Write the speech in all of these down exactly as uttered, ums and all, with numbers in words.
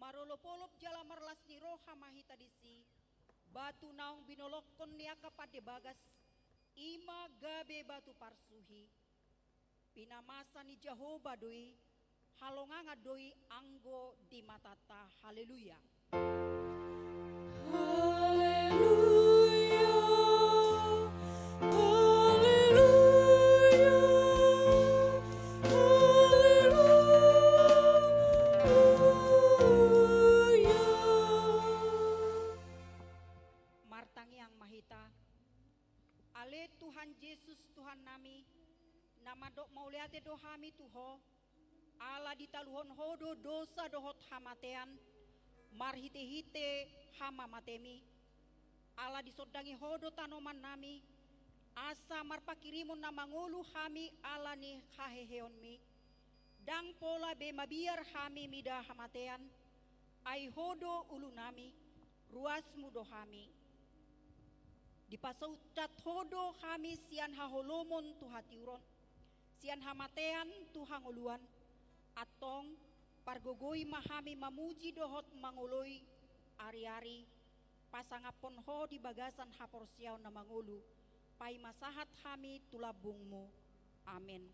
Marolopolop jala marlas ni roha ma hita disi, batu naung binolongkon ni angka pande bagas, i ma gabe batu parsuhi. Pinamasa ni Jahowa do i, halongangan do i anggo di matanta. Haleluya. Haleluya, haleluya, haleluya. Martangiang ma hita. Ale Tuhan Jesus, Tuhannami, na mandok mauliate do hami tu Ho, ala ditaluhon Ho do dosa dohot hamatean, marhitehite hamamatemi, ala disondangi Ho do tanomannami, asa marpanghirimon na mangolu hami ala ni haheheonmi. Ndang pola be mabiar hami mida hamatean, ai Ho do ulunami, ruasmu do hami. Dipasahat Ho do hami sian haholomon tu hatiuron, sian hamatean tu hangoluan. Antong, pargogoi ma hami mamuji dohot mangoloi ariari, pasangaphon Ho di bagasan haporseaon na mangolu, paima sahat hami tu lambungmu. Amen.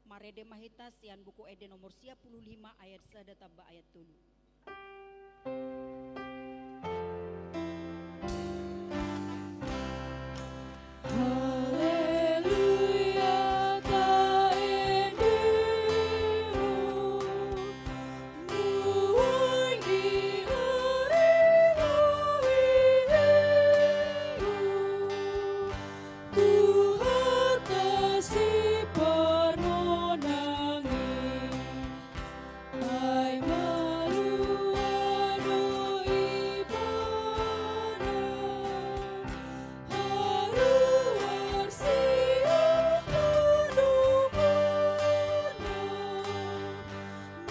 Marende ma hita sian Buku Ende nomor sia pulu lima, ayat sada tamba ayat tolu. Haleluya, taendehon nuaeng di ari raheon, Tuhanta siparmonang i, ai malua do Ibana, haruar sian pandohanna.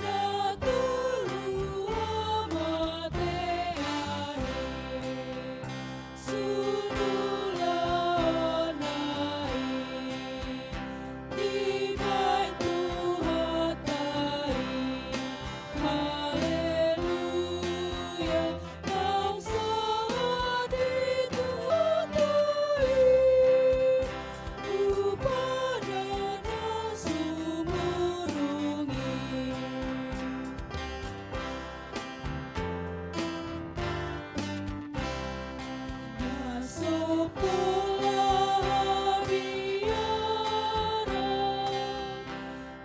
Na tolu hamatean i, sun ulaonna i, dibahen Tuhanta i. Haleluya. Naung sahat di Tuhanta i upana na sumurung i. Na so pola habiaran,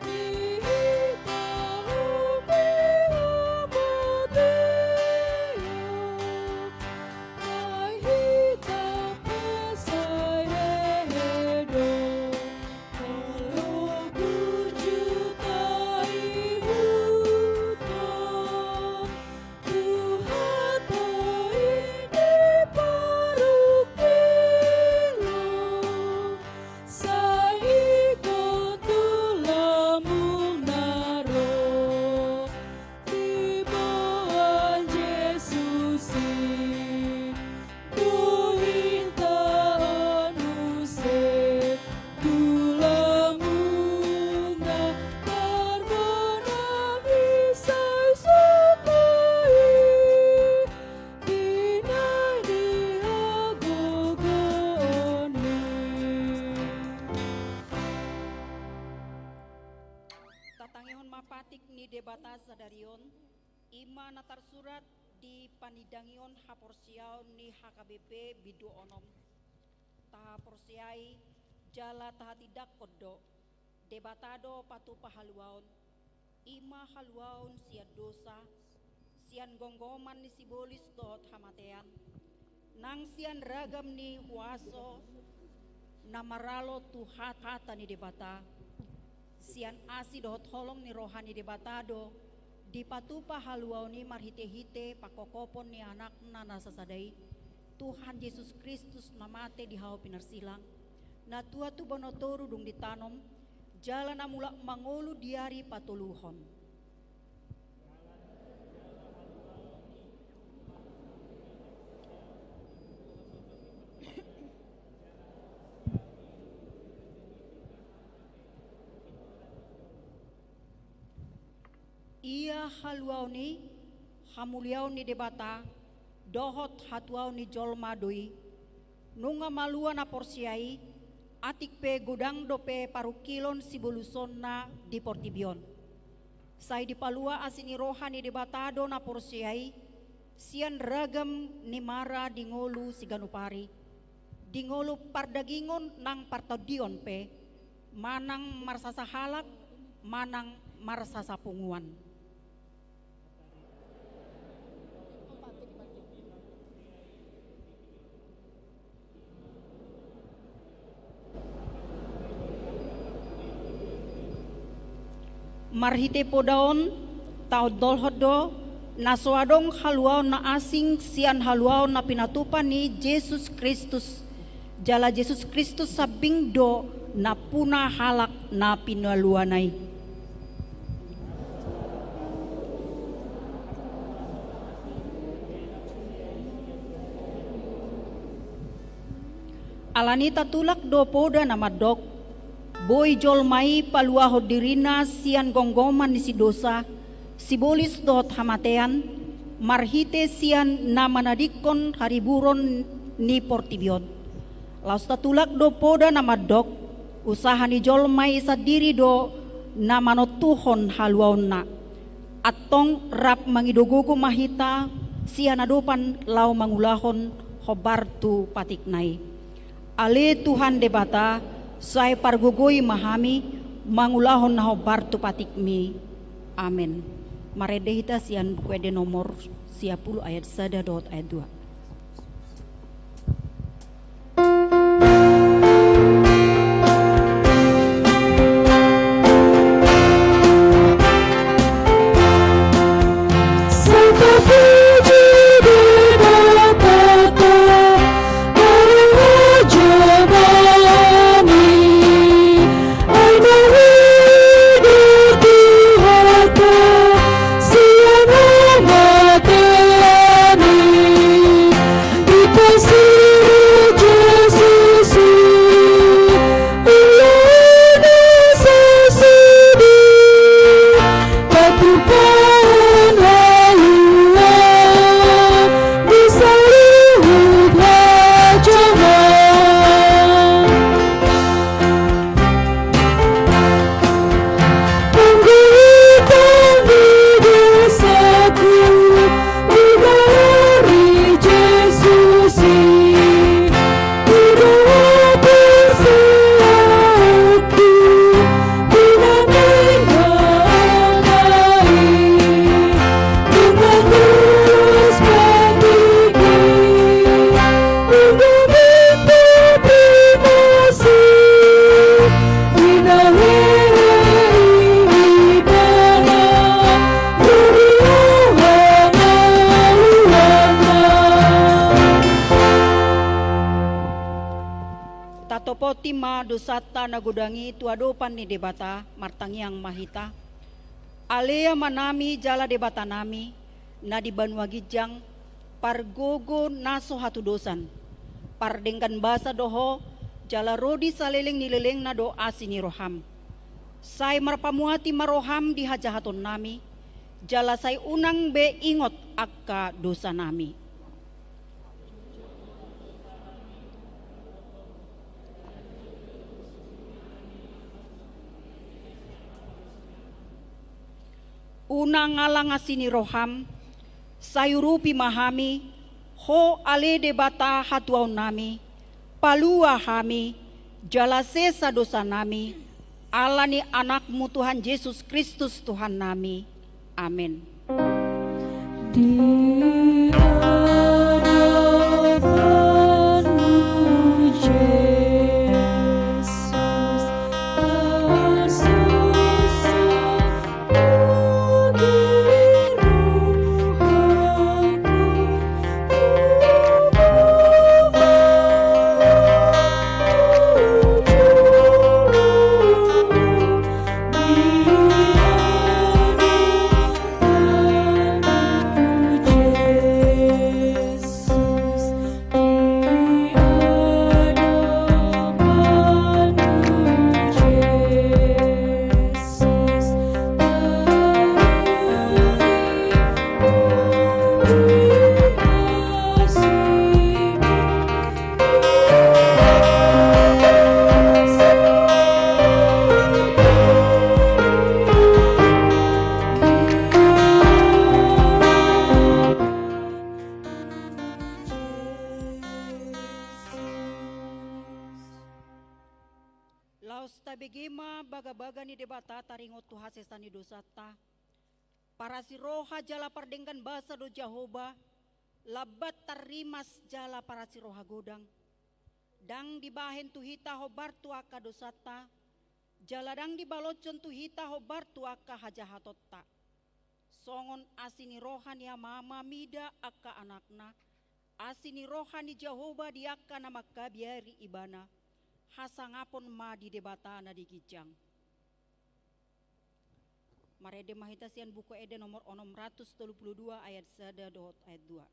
di hita on pe hamatean, ai hita pe sai hehe do, olo bujur ta ihuthon. Tuhanta i diparungkil on, sai ingkon tu lambungna ro, diboan Jesus i. Dung hita on muse tu lambungna, parmonang i sai sonang i, di na di hagogoon i. Tatangihon ma patik ni Debata sadari on, i ma na tarsurat di panindangion haporseaon ni H K B P bindu onom. Tahaporseai jala tahatindangkon do, Debata do patupa haluaon, i ma haluaon sian dosa, sian gomgoman ni sibolis dohot hamatean, nang sian ragam ni huaso na maralo tu hat-, hata ni Debata. Sian asi dohot holong ni roha ni Debata do dipatupa haluaon i marhitehite pangkophopon ni Anakna na sasada i, Tuhan Jesus Kristus, na mate di hau pinarsilang, na tuat tu banua toru dung ditanom, jala na mulak mangolu di ari patoluhon. Ia Haluaon i, hamuliaon ni Debata, dohot hatuaon ni jolma do i. Nunga malua na porsea i, atik pe godang dope parungkilon sibolusonna di portibi on. Sai dipalua asi ni roha ni Debata do na porsea i, sian ragam ni mara di ngolu siganup ari, di ngolu pardagingon nang partondion pe, manang marsasa halak, manang marsasa punguan. Marhite poda on, taondolhon do, na so adong haluaon na asing sian haluaon na pinatupa ni Jesus Kristus, jala Jesus Kristus sambing do nampuna halak na pinaluana i. Alani i tatulak do poda na mandok, boi jolma i paluahon dirina sian gomgoman ni sindosa, sibolis dohot hamatean, marhite sian na manadingkon hariburon ni portibi on. Laos tatulak do poda na mandok, usaha ni jolma i sandiri do na manontuhon haluaonna. Antong rap mangido gogo ma hita sian adopan laho mangulahon hombar tu patikna i. Ale Tuhan Debata, sai pargogoi ma hami mangulahon na hombar tu patikmi. Amen. Marende hita sian Buku Ende nomor sia pulu ayat sada dohot ayat dua. Tatopoti ma dosanta na godang i tu adopan ni Debata, martangiang ma hita. Ale Amanami jala Debatanami, na di banua ginjang, pargogo na so hatudosan, pardenggan basa do Ho, jala ro di saleleng ni lelengna do asi ni roham. Sai marpamuati ma roham di hajahatonnami, jala sai unang be ingot angka dosanami. Unang alang asi ni roham, sai urupi ma hami, Ho ale Debata hatuaonnami, palua hami, jala sesa dosanami, ala ni Anakmu Tuhan Jesus Kristus Tuhannami. Amen. Di hadapanmu, Jesus, tersusuk Laos tabege ma bagabaga ni Debata taringot tu hasesaan ni dosanta. Parasi roha jala pardenggan basa do Jahowa, lambat tarrimas jala parasi roha godang. Ndang dibahen tu hita hombar tu angka dosanta, jala ndang dibaloshon tu hita hombar tu angka hajahatonta. Songon asi ni roha ni ama-ama mida angka anakna, asi ni roha ni Jahowa di angka na mangkabiari ibana, hasangapon ma di Debata na di ginjang. Marende ma hita sian Buku Ende nomor onom ratus tolu pulu dua ayat sada dohot ayat dua.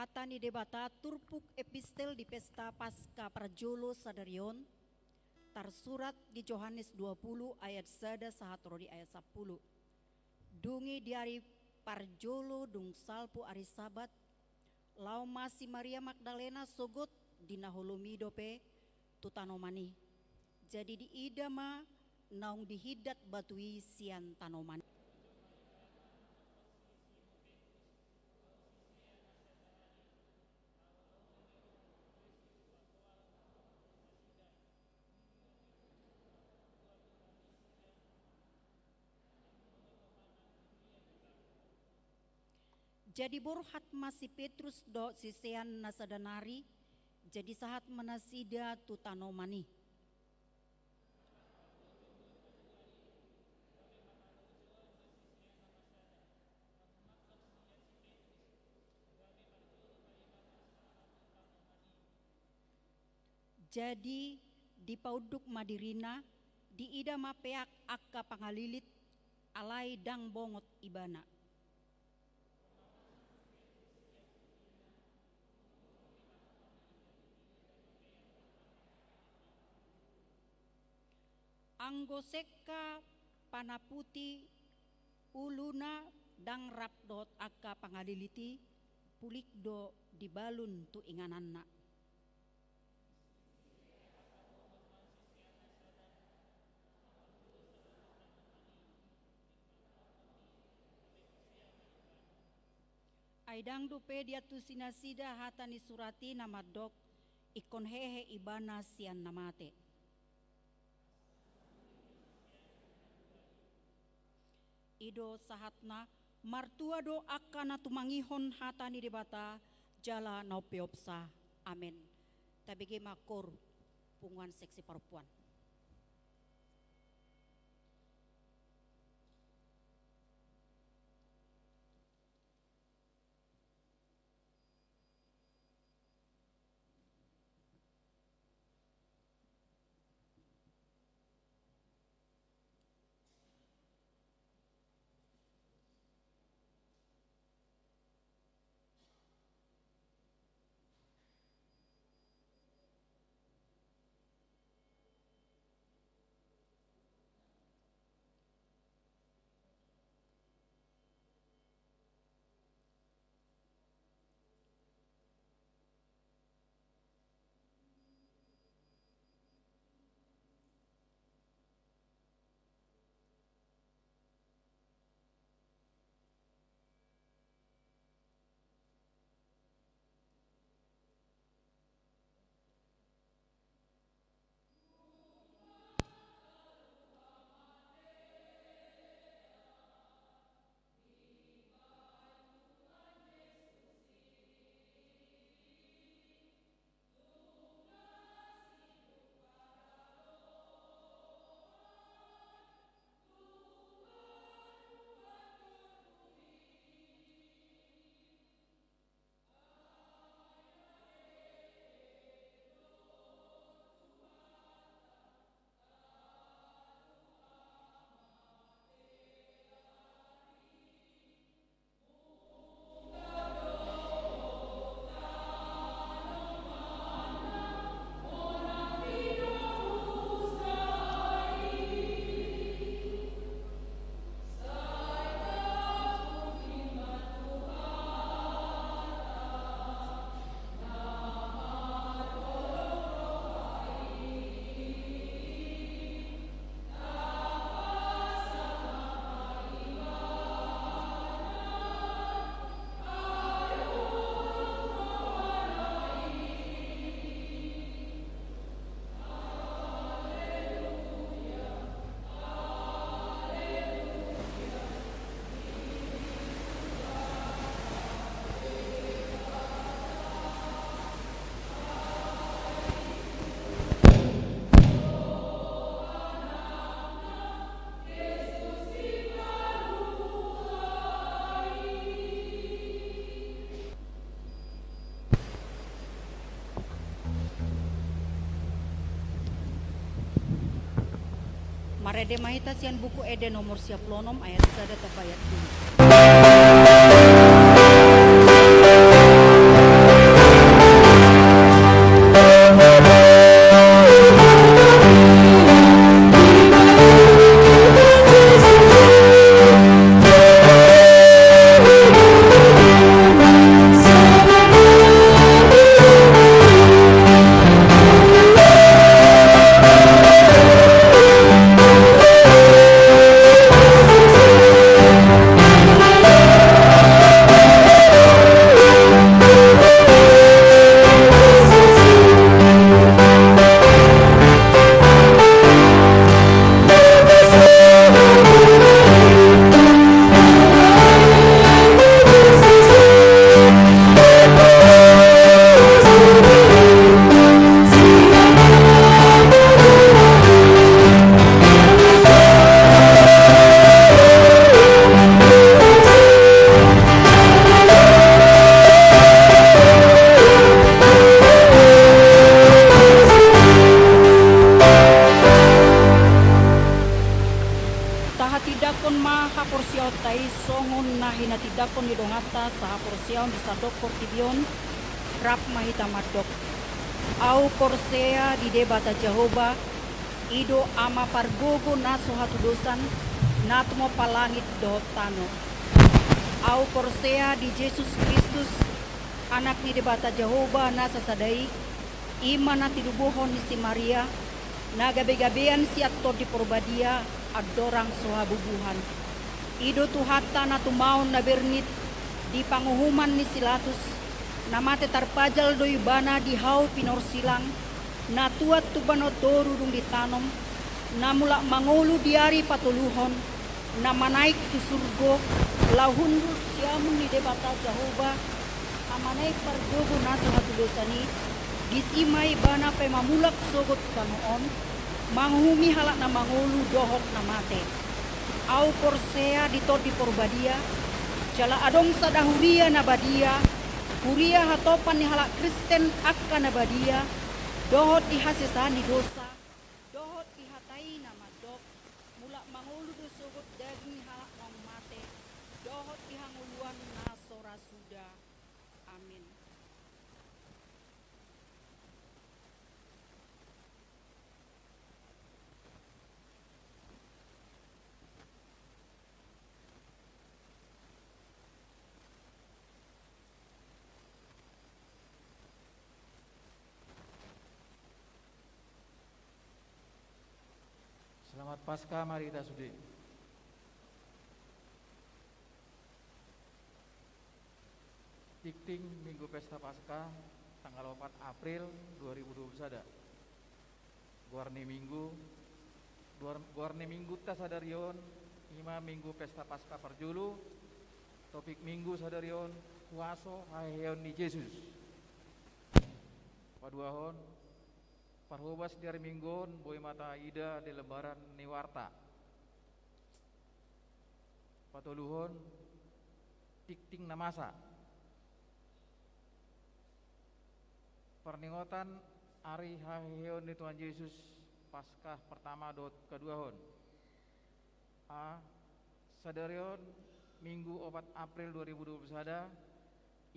Hata ni Debata turpuk epistel di pesta Paska parjolo sadari on, tarsurat di Johannes dua pulu ayat sada sahat ro di ayat sampulu. Dung i di ari parjolo dung salpu ari Sabat, laho ma si Maria Magdalena sogot di na holom i dope tu tanoman i. Jadi diida ma naung dihindat batu i sian tanoman i. Jadi borhat ma si Petrus dohot sisean na sada nari, jadi sahat ma nasida tu tanoman i. Jadi dipaunduk ma dirina, diida ma peak angka pangalilit, alai ndang bongot ibana. Anggo sengka panaputi uluna ndang rap dohot angka pangalilit i, pulik do dibalun tu ingananna. Ai ndang dope diantusi nasida hata ni surat i na mandok, ingkon hehe ibana sian na mate. I do sahatna, martua do angka na tumangihon hata ni Debata jala na umpeopsa. Amen. Tabege ma koor punguan seksi parompuan. Rede ma hita sian Buku Ende nomor sia pulu onom ayat sada tamba ayat dua. Tahatindangkon ma haporseaonta i songon na hinatindangkon ni donganta sahaporseaon di sandok portibi on. Rap ma hita mandok: Ahu porsea di Debata Jahowa, i do Ama pargogo na so hatudosan, na tumompa langit dohot tano. Ahu porsea di Jesus Kristus, Anak ni Debata Jahowa na sasada i, i ma na tinubuhon ni si Maria, na gabegabean sian Tondi Porbadia, andorang so habubuhan. I do Tuhanta na tumaon na bernit di panguhuman ni si Latus, na mate tarpajal do Ibana di hau pinorsilang, na tuat tu banua toru dung ditanom, na mulak mangolu di ari patoluhon, na manaek tu surgo, laho hundul siamun ni Debata Jahowa, Ama naeng pargogo na so hatudosan i. Disi ma Ibana paima mulak sogot tu tano on, manguhumi halak na mangolu dohot na mate. Ahu porsea di Tondi Porbadia, jala adong sada huria na badia, huria hatopan ni halak Kristen angka na badia, dohot di hasesaan ni dosa, dohot di hata i na mandok: Mulak mangolu do sogot daging ni halak naung mate, dohot di hangoluan na so ra suda. Amin. Selamat Paskah ma di hita sude. Tingting Minggu Pesta Paskah, tanggal opat April dua ribu dua puluh sada. Goar ni minggu, goar, goar ni minggunta sadari on, i ma Minggu Pesta Paskah parjolo. Topik Minggu sadari on: Huaso haheheon ni Jesus. Paduahon, parhobas di ari Minggu on boi ma taida di lembaran ni warta. Patoluhon, tingting na masa. Parningotan ari haheheon ni Tuhan Jesus, Paskah pertama dohot kaduahon. A, sadari on, Minggu opat April dua ribu dua puluh sada,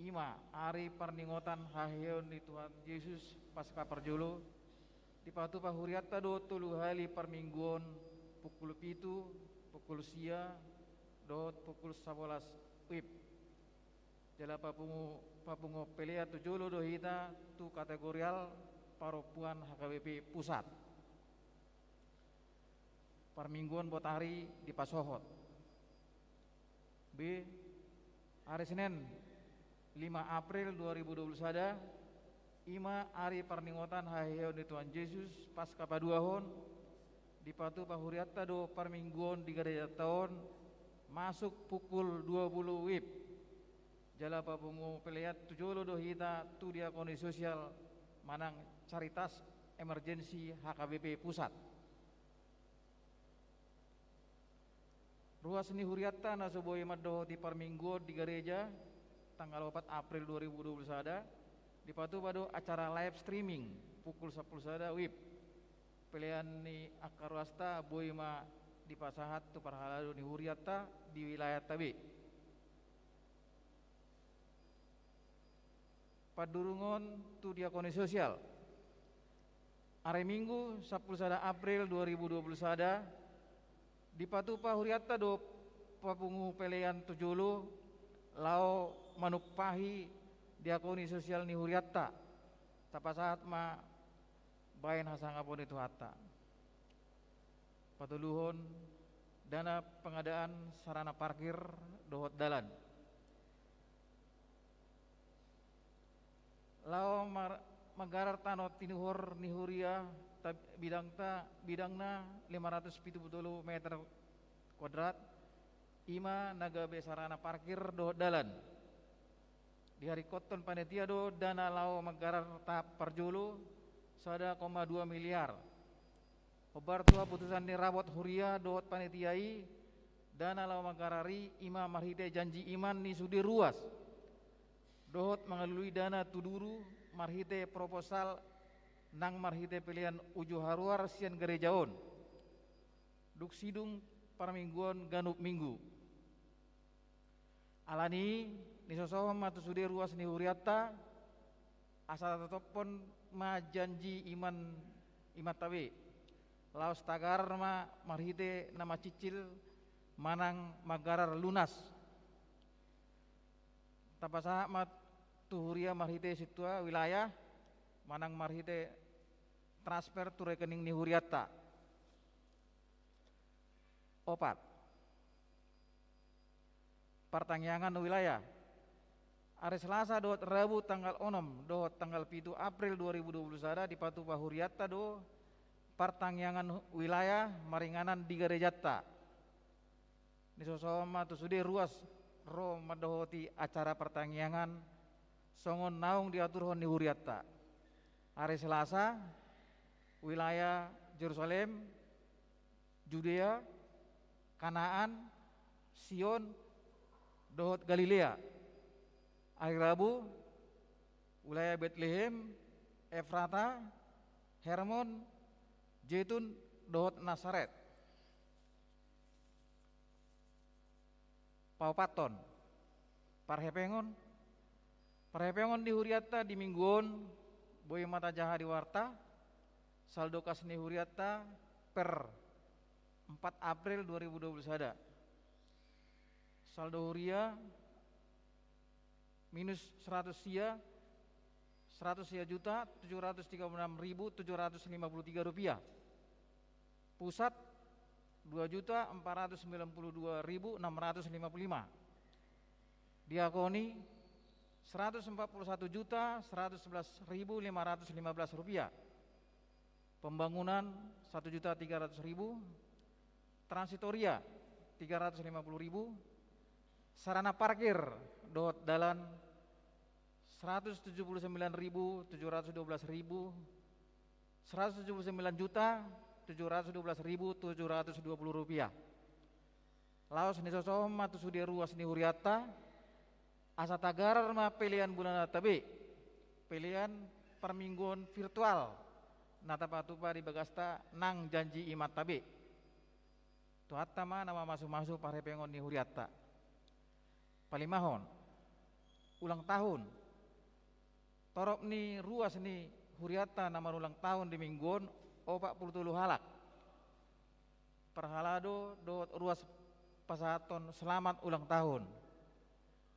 i ma ari parningotan haheheon ni Tuhan Jesus, Paskah parjolo, dipatupa hurianta do tolu hali parmingguon, pukul pitu, pukul sia, dohot pukul sabolas wib. Jala papungu, papungu pelean tu jolo do hita tu kategorial parompuan H K B P Pusat. Parmingguon botari dipasohot. B, ari Senen, lima April dua ribu dua puluh sada, i ma ari parningotan haheheon ni Tuhan Jesus, Paskah paduahon, dipatupa hurianta do parmingguon di garejanta on, masuk pukul dua puluh wib. Jala papungu pelean tu jolo do hita tu diakoni sosial manang Caritas Emergency H K B P Pusat. Ruas ni hurianta na so boi mandohoti parmingguon di gareja, tanggal opat April dua ribu dua puluh sada, dipatupa do acara live streaming pukul sampulu sada wib. Pelean ni angka ruasta boi ma dipasahat tu parhalado ni hurianta di wilayanta be. Pandurungon tu diakoni sosial. Ari Minggu, sampulu sada April dua ribu dua pulu sada, dipatupa hurianta do papungu pelean tu jolo laho manumpahi diakoni sosial ni hurianta. Tapasahat ma baen hasangapon ni Tuhanta. Patoluhon, dana pengadaan sarana parkir dohot dalan. Laho mar-, manggarar tano tinuhor ni huria ta-, bidangta, bidangna lima ratus pitu pulu tolu meter kuadrat, i ma na gabe sarana parkir dohot dalan. Diharingkothon panitia do dana laho manggarar tahap parjolo sada koma dua miliar. Hombar tu haputusan ni rabot huria dohot panitia i, dana laho manggarar i i ma marhite janji iman ni sude ruas dohot mangalului dana tu duru marhite proposal nang marhite pelean uju haruar sian gareja on. Dung sidung parmingguon ganup minggu. Alani i, nisosohon ma tu sude ruas ni hurianta, asa tatophon ma janji iman, imanta be. Laos tagarar ma marhite na mancicil manang manggarar lunas. Tapasahat ma tu huria marhite sintua wilayah, manang marhite transfer tu rekening ni hurianta. Opat. Partangiangan wilayah. Ari Selasa dohot Rabu tanggal onom dohot tanggal pitu April dua ribu dua pulu sada dipatupa hurianta do partangiangan wilayah maringanan di garejanta. Nisosohon ma tu sude ruas ro mandohoti acara partangiangan songon naung diaturhon ni hurianta. Ari Selasa, wilayah Jerusalem, Judea, Kanaan, Sion, dohot Galilea. Ari Rabu, wilayah Betlehem, Efrata, Hermon, Jetun, dohot Nasaret. Paopathon. Parhepengon. Parhepengon ni hurianta di minggu on, boi ma tajaha di warta, saldo kas ni hurianta per empat April dua ribu dua puluh sada. Saldo huria minus seratus sia, seratus sia juta tujuh ratus tiga puluh enam ribu tujuh ratus lima puluh tiga rupiah. Pusat, dua juta empat ratus sembilan puluh dua ribu enam ratus lima puluh lima. Diakoni, seratus empat puluh satu juta seratus sebelas ribu lima ratus lima belas rupiah. Pembangunan, satu juta tiga ratus ribu. Transitoria, tiga ratus lima puluh ribu. Sarana parkir dohot dalan, seratus tujuh puluh sembilan ribu tujuh ratus dua belas ribu, seratus tujuh puluh sembilan juta tujuh ratus dua belas ribu tujuh ratus dua puluh rupiah. Laos nisosohon ma tu sude ruas ni hurianta, asa tagarar ma pelean bulananta be, pelean parmingguon virtual, na tapatupa di bagasta nang janji imanta be. Tuhanta ma na mamasumasu parhepengon ni hurianta. Palimahon, ulang tahun. Torop ni ruas ni hurianta na marulang tahun di minggu on, opat pulu tolu halak. Parhalado dohot ruas pasahathon selamat ulang tahun.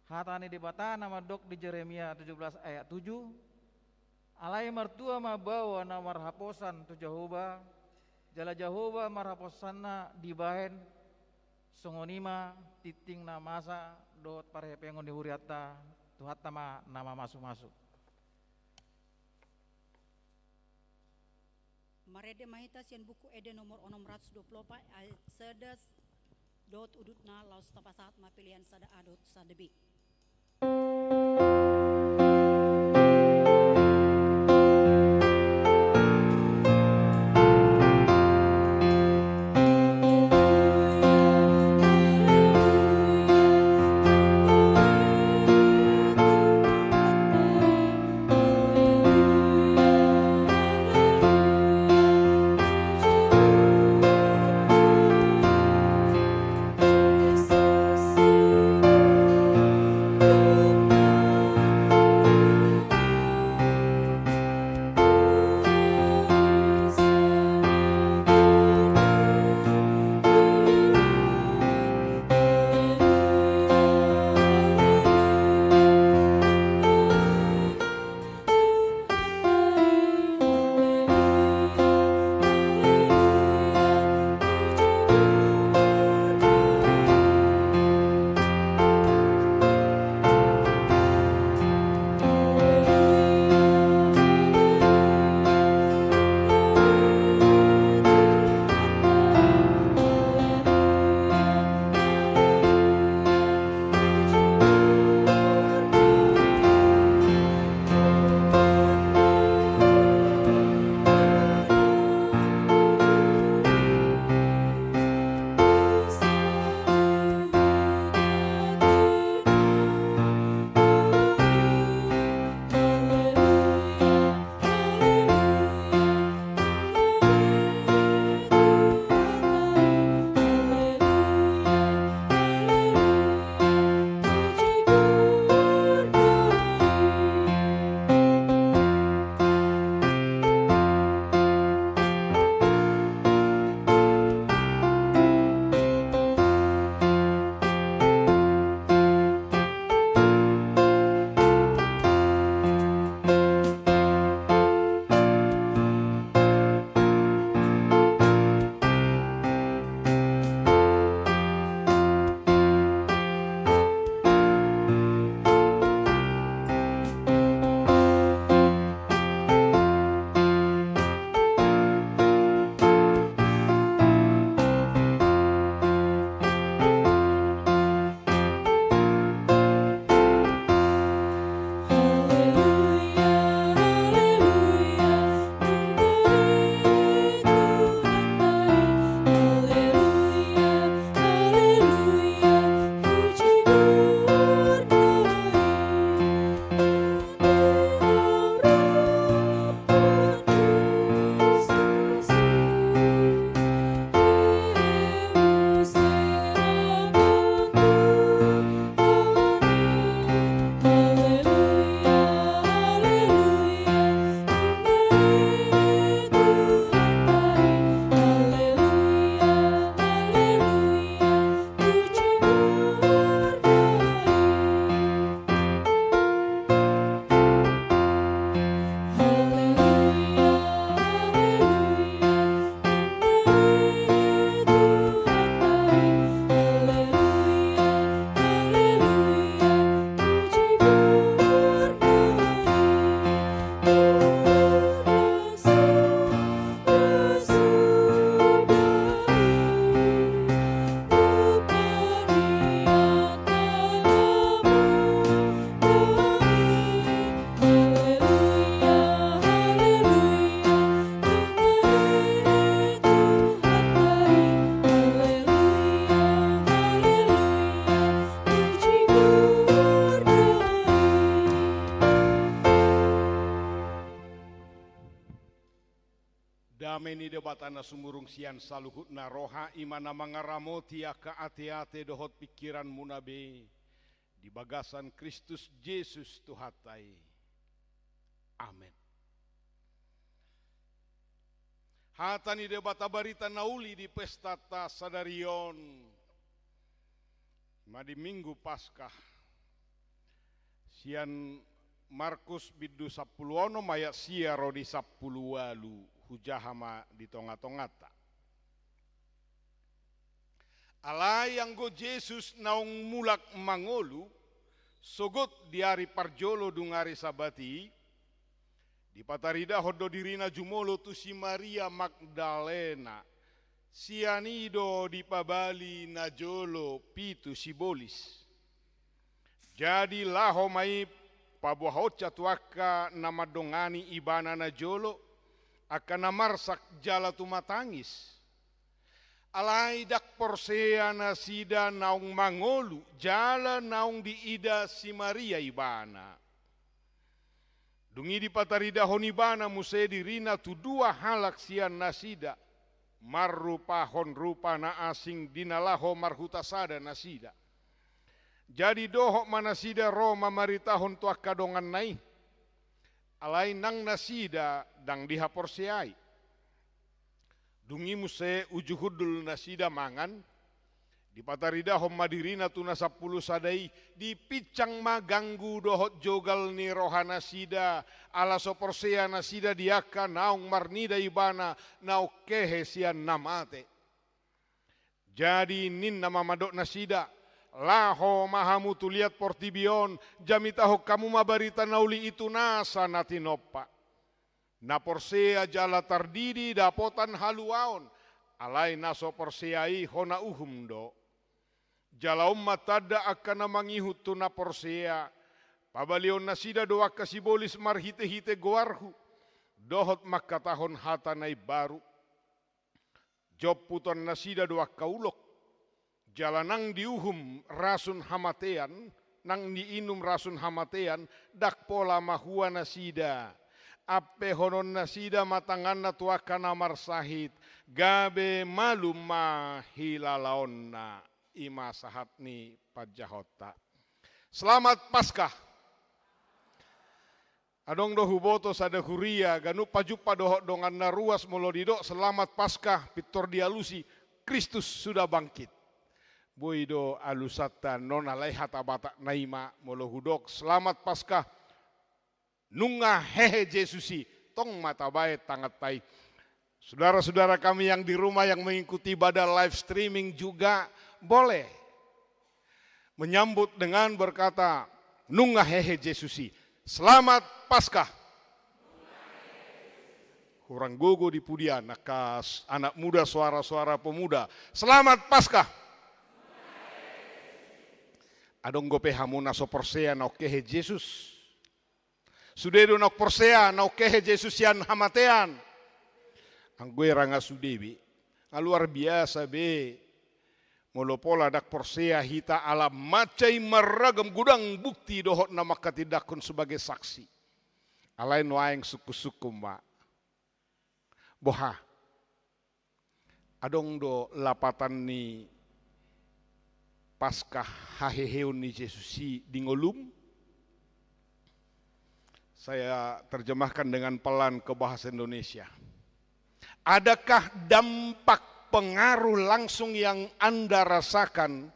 Hata ni Debata na mandok di Jeremia tujuh belas ayat tujuh, Alai martua ma baoa na marhaposan tu Jahowa, jala Jahowa marhaposanna dibahen, songon i ma tingting na masa dohot parhepengon ni hurianta. Tuhanta ma na mamasumasu. Marende ma hita sian Buku Ende nomor onom ratus dua pulu opat ayat sada dohot udutna, laos tapasahat ma pelean sada A dohot sada B. Dame ni Debata na sumurung sian saluhutna roha, i ma na mangaramoti angka ateate dohot pingkiranmuna be di bagasan Kristus Jesus Tuhanta i. Amen. Hata ni Debata, barita na uli di pestanta sadari on, i ma di Minggu Paskah, sian Markus bindu sampulu onom ayat sia ro di sampulu ualu, hujaha ma di tongatonganta. Alai anggo Jesus naung mulak mangolu, sogot di ari parjolo dung ari Sabat i, dipataridahon do dirina jumolo tu si Maria Magdalena. Sian i do dipabali najolo pitu sibolis. Jadi laho ma i paboahonsa tu angka na mandongani ibana najolo, angka na marsak jala tumatangis. Alai ndang porsea nasida naung mangolu jala naung diida si Maria ibana. Dung i dipataridahon ibana muse dirina tu dua halak sian nasida, marrupahon rupa na asing di na laho marhuta sada nasida. Jadi dohot ma nasida ro mamaritahon tu angka donganna i. Alai nang nasida ndang dihaporseai. Dung i muse uju hundul nasida mangan, dipataridahon ma dirina tu na sampulu sada i, dipinsang ma ganggu dohot jogal ni roha nasida, ala so porsea nasida di angka naung marnida ibana naung hehe sian na mate. Jadi ninna ma mandok nasida: Laho ma hamu tu liat portibi on, jamitahon hamu ma barita na uli i tu nasa na tinompa. Na porsea jala tardidi dapotan haluaon, alai na so porsea i hona uhum do. Jala on ma tanda angka na mangihut tu na porsea: Pabalihon nasida do angka sibolis marhitehite goarhu, dohot mangkatahon hata na imbaru. Jomputon nasida do angka ulok, jala nang diuhum rasun hamatean, nang diinum rasun hamatean, ndang pola mahua nasida. Ampehonon nasida ma tanganna tu angka na marsahit, gabe malum ma hilalaonna. I ma sahat ni panjahonta. Selamat Paskah. Adong do huboto sada huria, ganup pajumpang dohot donganna ruas molo didok Selamat Paskah, pintor dialusi, Kristus sudah bangkit. Boi do alusanta non, alai hata Batak na i ma, molo hudok Selamat Paskah, nunga hehe Jesus i, tong ma tabaen tanganta i. Saudara-saudara kami yang di rumah yang mengikuti ibadah live streaming juga boleh menyambut dengan berkata, "Nunga hehe Jesus i." Selamat Paskah. Hurang gogo di pudian, angka s-, anak muda, suara-suara pemuda. Selamat Paskah. Adong dope hamu na so porsea naung hehe Jesus? Sude do naung porsea naung hehe Jesus sian hamatean? Anggo i ra nga sude be, nga luar biasa be. Molo pola ndang porsea hita ala mansai marragam godang bukti dohot na manghatindanghon sebagai saksi. Alai nuaeng sungkun-sungkun ma. Boha? Adong do lapatan ni Paskah haheheon ni Jesus i di ngolum? Saya terjemahkan dengan pelan ke bahasa Indonesia. Adakah dampak pengaruh langsung yang Anda rasakan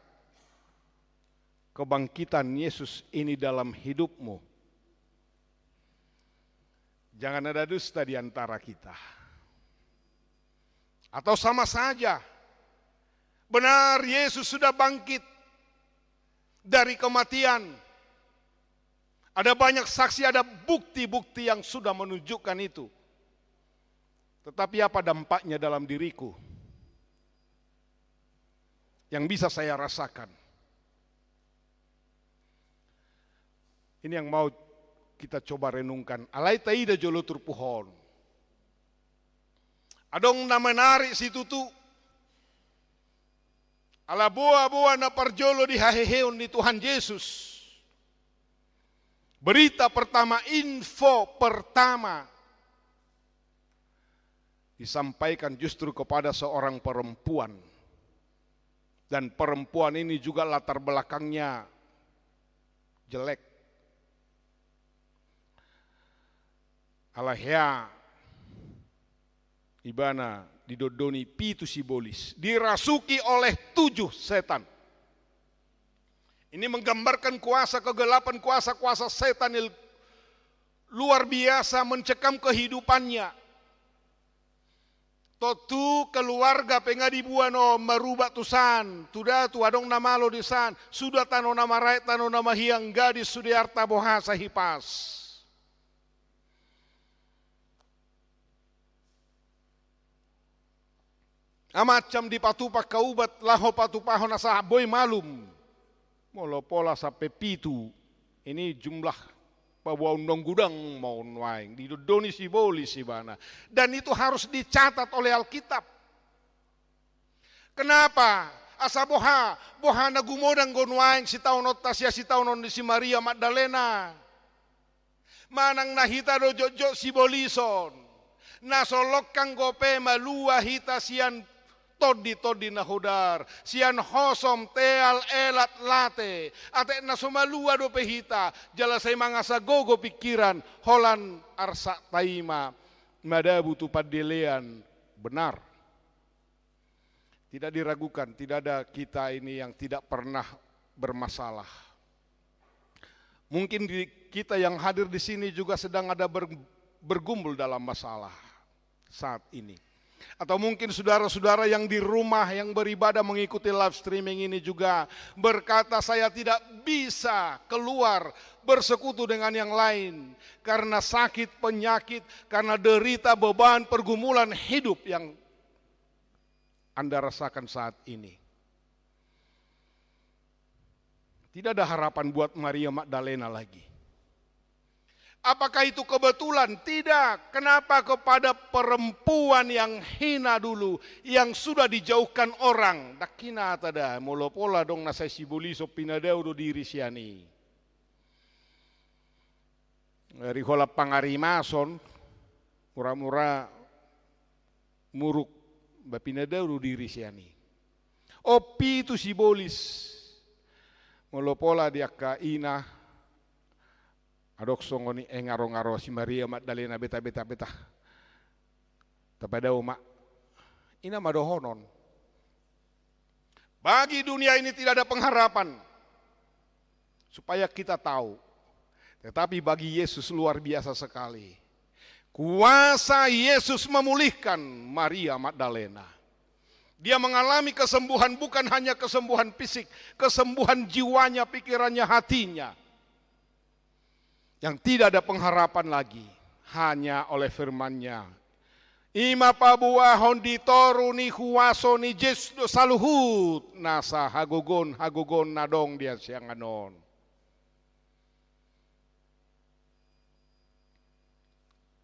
kebangkitan Yesus ini dalam hidupmu? Jangan ada dusta di antara kita. Atau sama saja. Benar, Yesus sudah bangkit dari kematian. Ada banyak saksi, ada bukti-bukti yang sudah menunjukkan itu. Tetapi apa dampaknya dalam diriku yang bisa saya rasakan? Ini yang mau kita coba renungkan. Alai taida jolo turpuk on. Adong na menarik situtu. Ala boa-boa na parjolo dihaheheon ni Tuhan Jesus. Berita pertama, info pertama. disampaikan justru kepada seorang perempuan. Dan perempuan ini juga latar belakangnya jelek. Alai hea ibana didondoni pitu sibolis, dirasuki oleh tujuh setan. Ini menggambarkan kuasa kegelapan, kuasa-kuasa setan yang luar biasa mencekam kehidupannya. Tontu keluarga pe nga dibuan on marubat tu san, tu datu adong na malo di san, suda tano na maraek, tano na mahiang, gadis sude arta bohasa hipas. Amacam dipatupa angka ubat laho patupahon asa boi malum. Molo pola sampe pitu, ini jumlah paboa undang gudang ma on nuaeng, didondoni sibolis ibana. Dan itu harus dicatat oleh Alkitab. Kenapa? Asa boha, boha na gumodang do nuaeng sitaononta sian sitaonon ni si Maria Magdalena. Manang na hita do jotjot sibolison, na so longkang dope malua hita sian tondi-tondi na hodar, sian hosom, teal, elat, late, atik na so malua dope hita, jala sai mangasa gogo pingkiran, holan arsak taima, madabu tu pandelean, benar. Tidak diragukan, tidak ada kita ini yang tidak pernah bermasalah. Mungkin di, kita yang hadir di sini juga sedang ada ber-, bergumul dalam masalah saat ini. Atau mungkin saudara-saudara yang di rumah yang beribadah mengikuti live streaming ini juga berkata, "Saya tidak bisa keluar bersekutu dengan yang lain karena sakit, penyakit, karena derita, beban, pergumulan hidup yang Anda rasakan saat ini." Tidak ada harapan buat Maria Magdalena lagi. Apakah itu kebetulan? Tidak. Kenapa kepada perempuan yang hina dulu, yang sudah dijauhkan orang? Dang hina tada, molo pola adong na sai sibolis on pinadao do diri sian i. Ari holan pangarimason, mura-mura muruk, ba pinadao do diri sian i. On pitu sibolis, molo pola di angka ina, adong songon i, eh, ngaro-ngaro si Maria Magdalena, beta, beta, beta. Tapadao ma. Ina ma dohonon. Bagi dunia ini tidak ada pengharapan. Supaya kita tahu. Tetapi bagi Yesus luar biasa sekali. Kuasa Yesus memulihkan Maria Magdalena. Dia mengalami kesembuhan, bukan hanya kesembuhan fisik, kesembuhan jiwanya, pikirannya, hatinya. Yang tidak ada pengharapan lagi, hanya oleh firman-Nya. I ma paboahon di toru ni huaso ni Jesus do saluhut nasa hagogoon-hagogoon na adong di hasiangan on.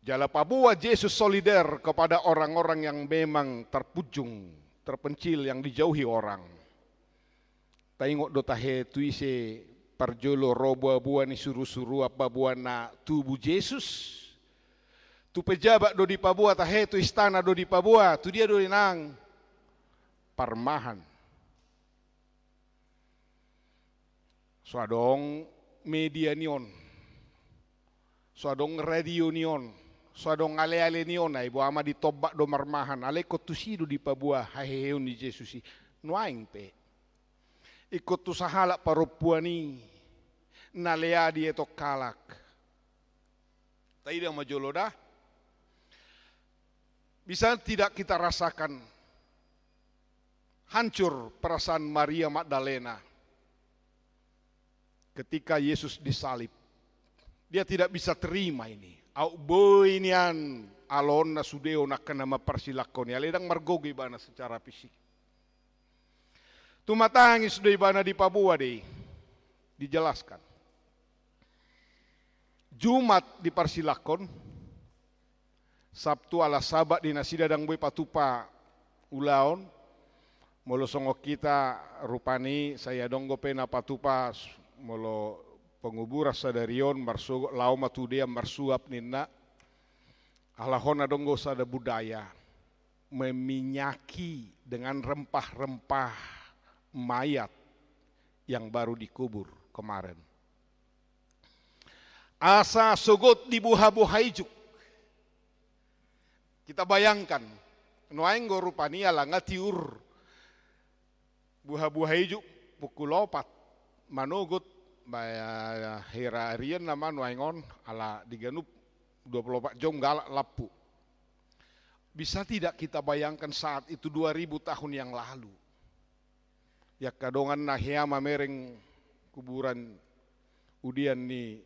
Jala paboa Jesus solider kepada orang-orang yang memang terpujung, terpencil, yang dijauhi orang. Taingot do tahe tu ise parjolo ro boa-boa ni suru-suruan paboa na tubu Jesus. Tu pejabat do dipaboa, tahe tu istana do dipaboa, tu dia do inang? Parmahan. So adong media ni on. So adong radio ni on. So adong ale-ale ni on, ai boha ma ditombak do marmahan. Alai ingkon tusi do dipaboa haheheon ni Jesus i. Nuaeng pe. Ingkon tu sahalak parompuan i na lea dietok halak. Taida ma jolo da. Bisa tidak kita rasakan hancur perasaan Maria Magdalena ketika Yesus disalib. Dia tidak bisa terima ini. Aut boi nian aloonna sudeon angka na mamparsilangkon i, alai ndang margogo ibana secara fisik. Tumatangis do ibana, dipaboa do i. Dijelaskan. Jumat diparsilangkon, Sabtu ala Sabat di nasida ndang boi patupa ulaon. Molo songon hita rupani sai adong dope na patupa, molo penguburan sadari on marsogot, laho ma tu dean marsuap ninna. Alai on adong do sada budaya. meminyaki dengan rempah-rempah mayat yang baru dikubur kemarin. Asa sogot dibuha-buha ijuk. Kita bayangkan, nuaeng do rupani ala nga tiur buha-buha ijuk pukul opat manogot, ba, hira arian nama nuaeng on, ala di ganup dua puluh opat jom galak lampu. Bisa tidak kita bayangkan saat itu dua ribu tahun yang lalu? Ia angka dongan na hea mamereng kuburan udian ni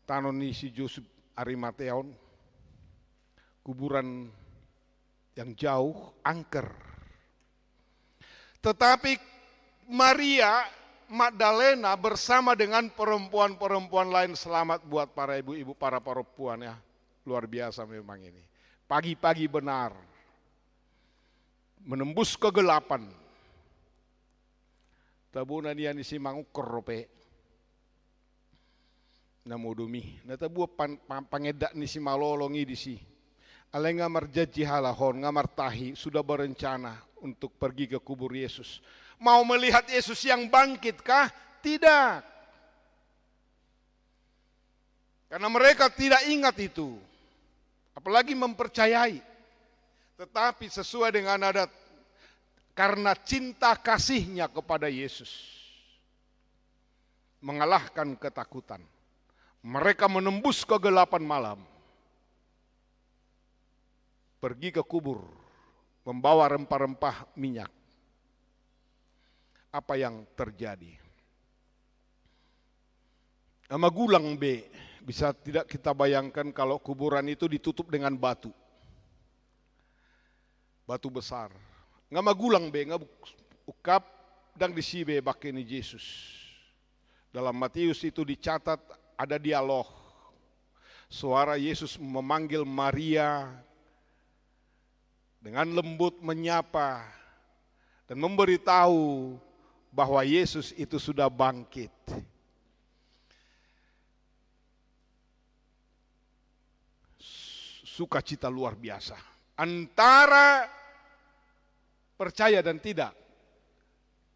tano ni si Josep Arimatea on, kuburan yang jauh, angker. Tetapi Maria Magdalena bersama dengan perempuan-perempuan lain, selamat buat para ibu-ibu, para perempuan, ya. Luar biasa memang ini. Pagi-pagi benar. Menembus kegelapan. Tabo na nian i si mangungker dope. Na modom i, na tabuat pan-, pan-, pangendat ni simalolong i disi. Alai nga marjanji halak on, nga martahi, sudah berencana untuk pergi ke kubur Yesus. Mau melihat Yesus yang bangkit kah? Tidak. Karena mereka tidak ingat itu. Apalagi mempercayai. Tetapi sesuai dengan adat, karena cinta kasihnya kepada Yesus. Mengalahkan ketakutan. Mereka menembus kegelapan malam. Pergi ke kubur, membawa rempah-rempah minyak. Apa yang terjadi? Nga magulang be, bisa tidak kita bayangkan kalau kuburan itu ditutup dengan batu. Batu besar. Nga magulang be, nga ungkap, ndang disi be bangke ni Jesus. Dalam Matius itu dicatat ada dialog. Suara Yesus memanggil Maria, dengan lembut menyapa dan memberitahu bahwa Yesus itu sudah bangkit. Sukacita luar biasa antara percaya dan tidak.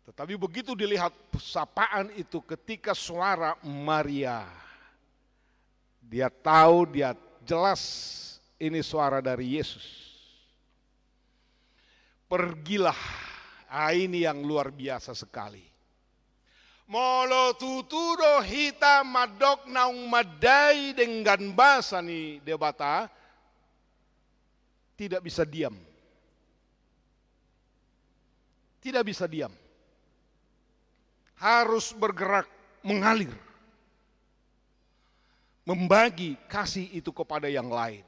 Tetapi begitu dilihat sapaan itu, ketika suara Maria, dia tahu, dia jelas ini suara dari Yesus. Pergilah. Ah, ini yang luar biasa sekali. Molo tutu do hita mandok naung mandai denggan basa ni Debata, tidak bisa diam. Tidak bisa diam. Harus bergerak, mengalir. Membagi kasih itu kepada yang lain.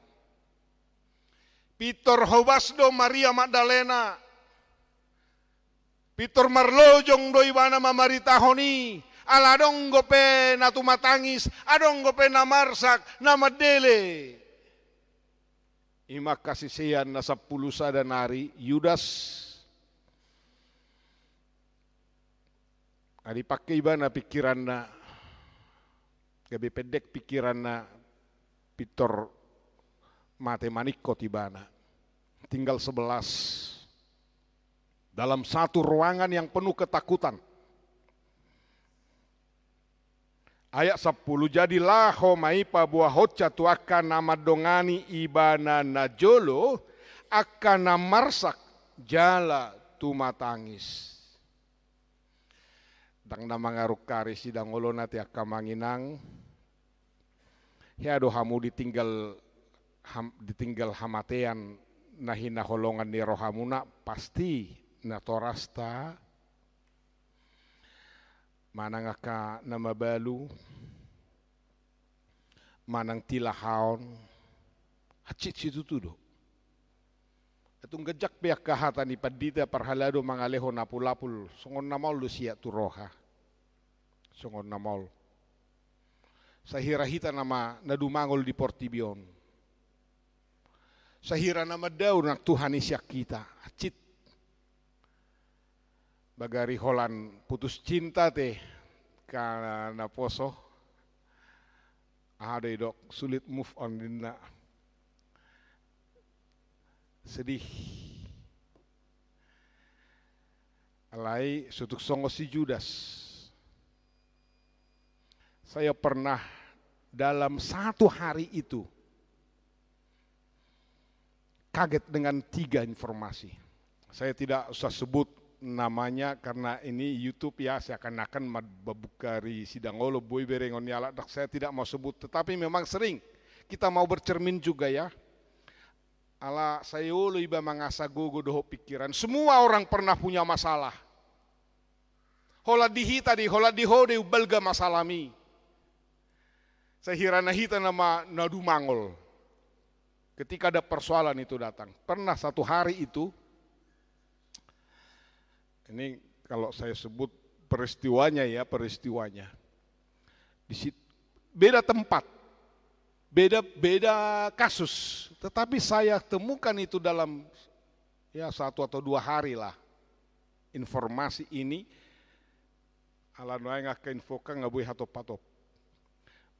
Pintor hobas do Maria Magdalena. Pintor marlojong do ibana mamaritahon i. Ala adong dope na tumatangis, adong dope na marsak, na mandele. I ma hasisean na sampulu sada nari, Judas. Nga dipangke ibana pingkiranna, gabe pendek pingkiranna, pintor mate maningkot ibana. Tinggal sebelas. Dalam satu ruangan yang penuh ketakutan. Ayat sampulu, jadi laho ma i paboahonsa tu angka na mandongani ibana najolo, angka na marsak jala tumatangis. Ndang na mangarungkari sidang olo na te angka amang inang. Hea do hamu ditinggal ham-, ditinggal hamatean na hinaholongan ni rohamuna, pasti natorasta, manang angka na mabalu, manang tilahaon, hansit situtu do. Tung ganjang pe angka hata ni pandita parhalado mangalehon apul-apul, songon na maol do siat tu roha. Songon na maol. Sahira hita nama na dumangol di portibi on. Sahira na mandao nang Tuhan i sian hita. Hansit. Bagari holan putus cinta te, angka na poso. Aha do didok, sulit move on ninna. Sedih. Alai so tung songon si Judas. Saya pernah dalam satu hari itu kaget dengan tiga informasi. Saya tidak usah sebut namanya karena ini YouTube ya, seakan-akan ma-, babuka ri sidang olo, boi berengon ni halak, dak, saya tidak mau sebut. Tetapi memang sering kita mau bercermin juga ya. Ala sai olo iba mangasa gogo dohot pikiran. Semua orang pernah punya masalah. Holan di hita do i, holan di ho do i umbalga masalahmi. Sahirana hita nama na dumangol. Ketika ada persoalan itu datang. Pernah satu hari itu, ini kalau saya sebut peristiwanya ya, peristiwanya. Di sit-, beda tempat, beda, beda kasus. Tetapi saya temukan itu dalam, ya, satu atau dua hari lah. Informasi ini, ala nuaeng angka infoka nga boi hatop-hatop.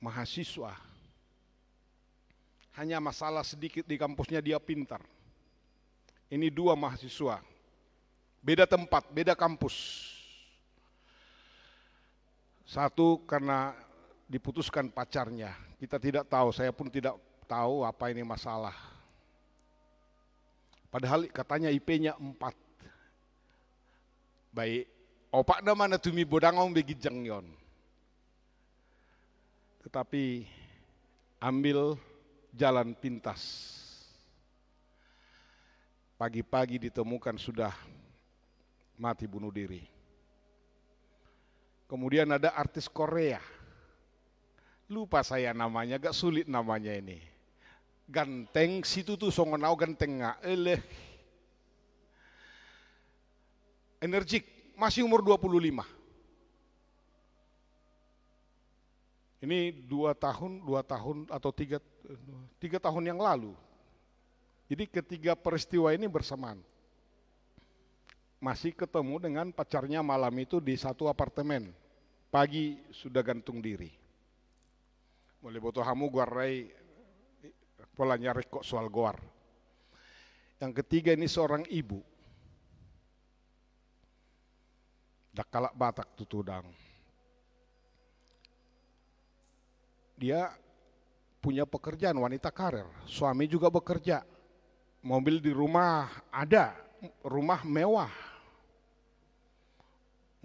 Mahasiswa. Hanya masalah sedikit di kampusnya dia pintar. Ini dua mahasiswa. Beda tempat, beda kampus. Satu karena diputuskan pacarnya. Kita tidak tahu, saya pun tidak tahu apa ini masalah. Padahal katanya I P-nya empat. Baik, opat nama na tumimbo, dang on be ginjang on. Tetapi ambil jalan pintas. Pagi-pagi ditemukan sudah mati bunuh diri. Kemudian ada artis Korea. Lupa saya namanya, agak sulit namanya ini. Ganteng situtu, songon au ganteng nga. Eleh. Energik, masih umur dua puluh lima. Ini dua tahun, dua tahun atau tiga, tiga tahun yang lalu. Jadi ketiga peristiwa ini bersamaan. Masih ketemu dengan pacarnya malam itu di satu apartemen. Pagi sudah gantung diri. Molo diboto hamu goar i, pola nyarek kok soal goar. Yang ketiga ini seorang ibu. Dang halak Batak tutu dang. Dia punya pekerjaan, wanita karir. Suami juga bekerja. Mobil di rumah ada, rumah mewah.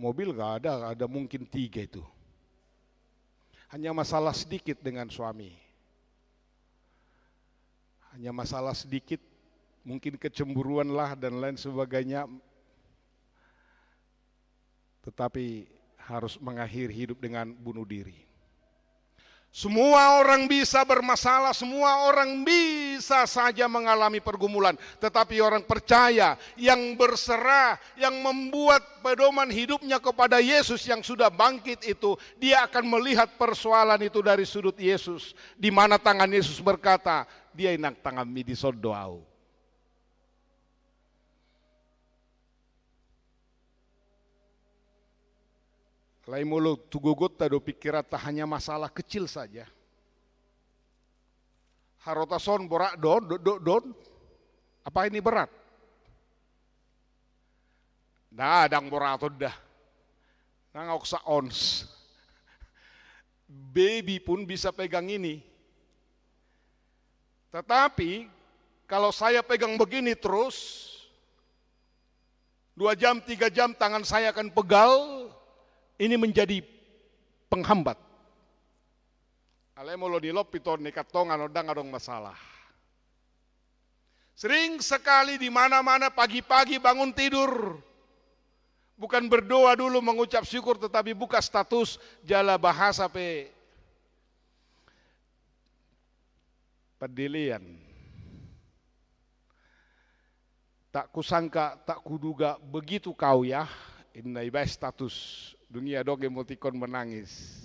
Mobil nggak ada, ada mungkin tiga itu. Hanya masalah sedikit dengan suami. Hanya masalah sedikit, mungkin kecemburuan lah dan lain sebagainya. Tetapi harus mengakhiri hidup dengan bunuh diri. Semua orang bisa bermasalah, semua orang bisa saja mengalami pergumulan. Tetapi orang percaya yang berserah, yang membuat pedoman hidupnya kepada Yesus yang sudah bangkit itu, dia akan melihat persoalan itu dari sudut Yesus. Di mana tangan Yesus berkata, "Dia inang tanganmi, dison do Au." Alai molo tu gogonta do pikiranta hanya masalah kecil saja. Harotas on borat do on, do, do, do on. Apa ini berat? Nda, dang borat on da. Nang oksa ons. Baby pun bisa pegang ini. Tetapi kalau saya pegang begini terus, dua jam, tiga jam tangan saya akan pegal, ini menjadi penghambat. Alai molo di lopi ton ni kantongan on dang adong masalah. Sering sekali di mana-mana pagi-pagi bangun tidur, bukan berdoa dulu mengucap syukur, tetapi buka status jala bahasa pe pandelean. Tak kusangka, tak kuduga begitu kau ya, inna iba status. Dung i adong emotikon menangis.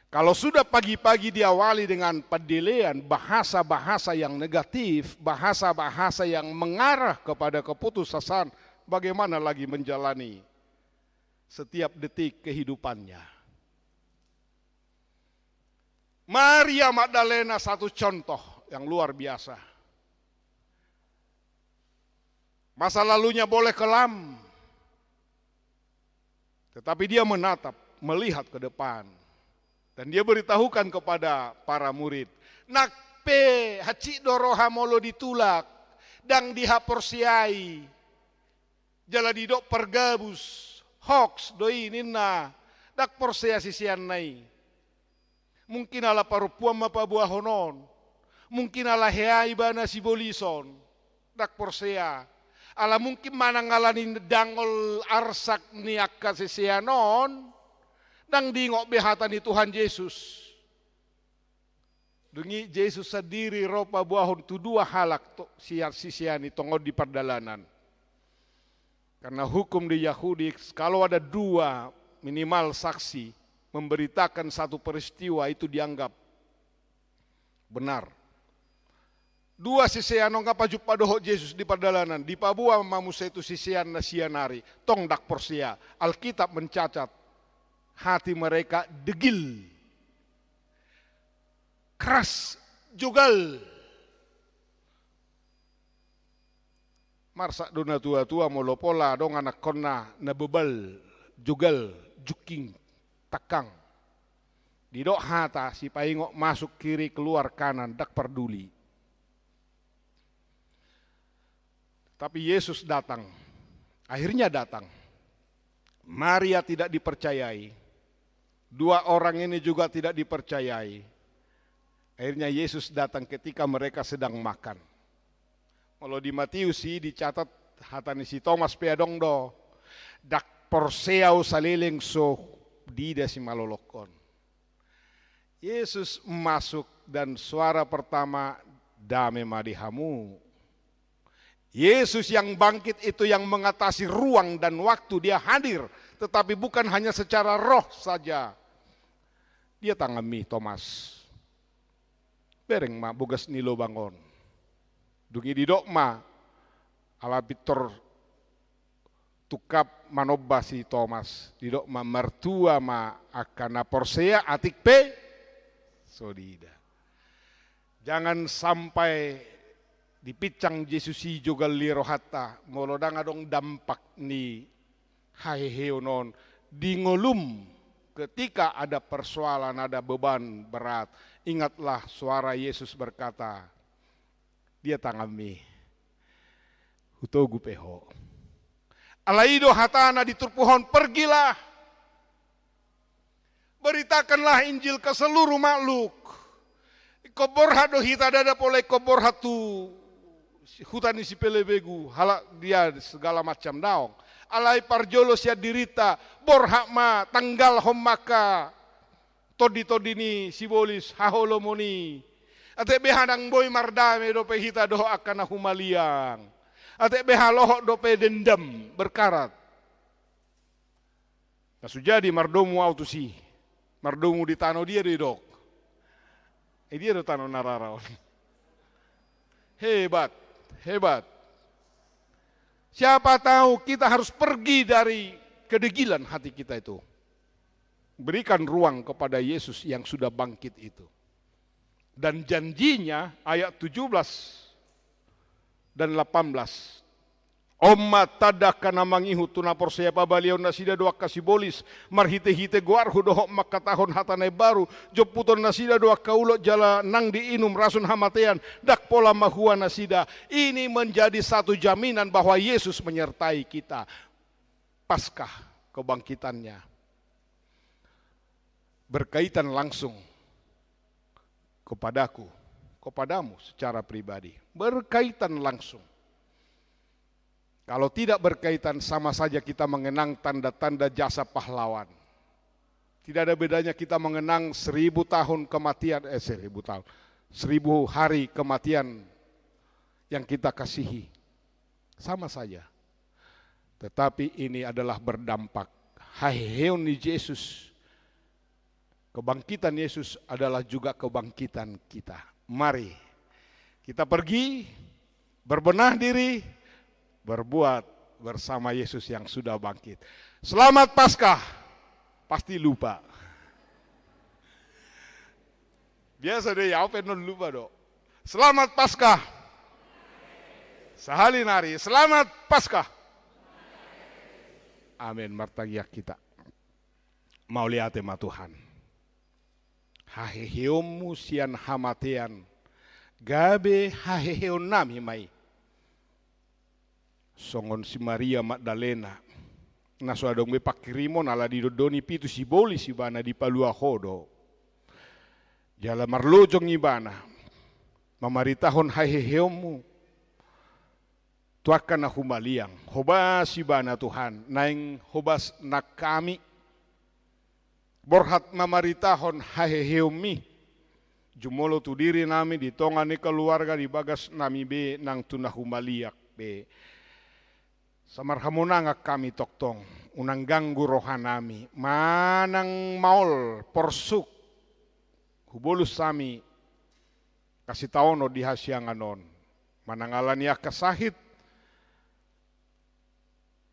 Kalau sudah pagi-pagi diawali dengan pandelean, bahasa-bahasa yang negatif, bahasa-bahasa yang mengarah kepada keputusasaan, bagaimana lagi menjalani setiap detik kehidupannya? Maria Magdalena satu contoh yang luar biasa. Masa lalunya boleh kelam, tetapi dia menatap, melihat ke depan. Dan dia beritahukan kepada para murid, nang pe hansit do roha molo ditulak, ndang dihaporseai. Jala didok pargabus, hoax do i ninna, ndang porsea siseanna i. Mungkin ala parompuan ma paboahon on. Mungkin ala hea ibana sibolis on. Ndang porsea. Ala mungkin manang ala ni dangol arsak ni angka sisean on, ndang diingot be hata ni Tuhan Jesus. Dung i Jesus sandiri ro paboahon tu dua halak to, sisean i tongon di pardalanan. Karena hukum di Yahudi, kalau ada dua minimal saksi memberitakan satu peristiwa, itu dianggap benar. Dua sisean on nga pajumpa dohot Jesus di pardalanan, dipaboa ma muse tu siseanna sian ari, tong ndang porsea. Alkitab mencatat, hati mereka degil, keras, jogal. Marsak do na tua-tua molo pola adong anakkonna na bebal, jogal, jungking, tangkang. Didok hata, sipaingot masuk kiri, keluar kanan, ndang parduli. Tapi Yesus datang. Akhirnya datang. Maria tidak dipercayai. Dua orang ini juga tidak dipercayai. Akhirnya Yesus datang ketika mereka sedang makan. Molo di Matius i dicatat, hata ni si Tomas pe adong do, ndang porsea au saleleng so diida simalolongkon. Yesus masuk dan suara pertama, "Dame ma di hamu." Yesus yang bangkit itu yang mengatasi ruang dan waktu, dia hadir, tetapi bukan hanya secara roh saja. Dia tanganmi, Tomas. Bereng ma bogas ni lobang on. Dung i didok ma, ala pintor tungkap manomba si Tomas, didok ma, "Martua ma angka na porsea atik pe so diida." Jangan sampai dipinsang Jesus i jogal ni rohanta, molo ndang adong dampak ni haheheon on di ngolum. Ketika ada persoalan, ada beban berat, ingatlah suara Yesus berkata, "Dia tanganmi, hutogu pe ho." Alai i do hatana di turpuk on, "Pergilah, beritakanlah Injil ke seluruh makhluk." Ingkon borhat do hita, ndada pola ingkon borhat tu huta ni sipelebegu, halak dia segala macam, daong. Alai parjolo sian dirinta, borhat ma, tanggalhon ma angka tondi-tondi ni sibolis, haholomon i. Atik beha ndang boi mardame dope hita dohot angka na humaliang. Atik beha lohot dope dendam, berkarat. Na so jadi mardomu au tusi. Mardomu di tano dia do didok? Eh, dia do tano na rara on. Hebat, hebat. Siapa tahu kita harus pergi dari kedegilan hati kita itu. Berikan ruang kepada Yesus yang sudah bangkit itu. Dan janjinya, ayat tujuh belas dan delapan belas. On ma tanda angka na mangihut tu na porsea: pabalehon nasida do angka sibolis marhite-hite goarhu dohot mangkatahon hata na imbaru. Jomputon nasida do angka ulok jala nang diinum rasun hamatean, ndang pola mahua nasida. Ini menjadi satu jaminan bahwa Yesus menyertai kita. Paskah, kebangkitannya berkaitan langsung kepadaku, kepadamu secara pribadi. Berkaitan langsung. Kalau tidak berkaitan, sama saja kita mengenang tanda-tanda jasa pahlawan. Tidak ada bedanya kita mengenang seribu tahun kematian, eh, seribu tahun, seribu hari kematian yang kita kasihi. Sama saja. Tetapi ini adalah berdampak. Haheheon ni Jesus, kebangkitan Yesus adalah juga kebangkitan kita. Mari kita pergi, berbenah diri, berbuat bersama Yesus yang sudah bangkit. Selamat Paskah. Pasti lupa. Biasa do i, au pe annon lupa do. Selamat Paskah. Sahali nari, selamat Paskah. Amen. Martangiang hita. Mauliate ma Tuhan. Haheheonmu sian hamatean, gabe haheheonnami ma i. Songon si Maria Magdalena, na so adong be pangkirimon ala didondoni pitu sibolis ibana dipalua Ho do. Jala marlojong ibana, mamaritahon haheheonmu tu angka na humaliang. Hobas ibana Tuhan, naeng hobas nang hami. Borhat mamaritahon haheheonmi. Jumolo tu dirinami, di tonga ni keluarga, di bagasnami be nang tu na humaliang be. Sai marhamonangan hami tongtong, unang ganggu rohanami, manang maol porsuk hubolus hami hasitaonon di hasiangan on. Manang ala ni angka sahit,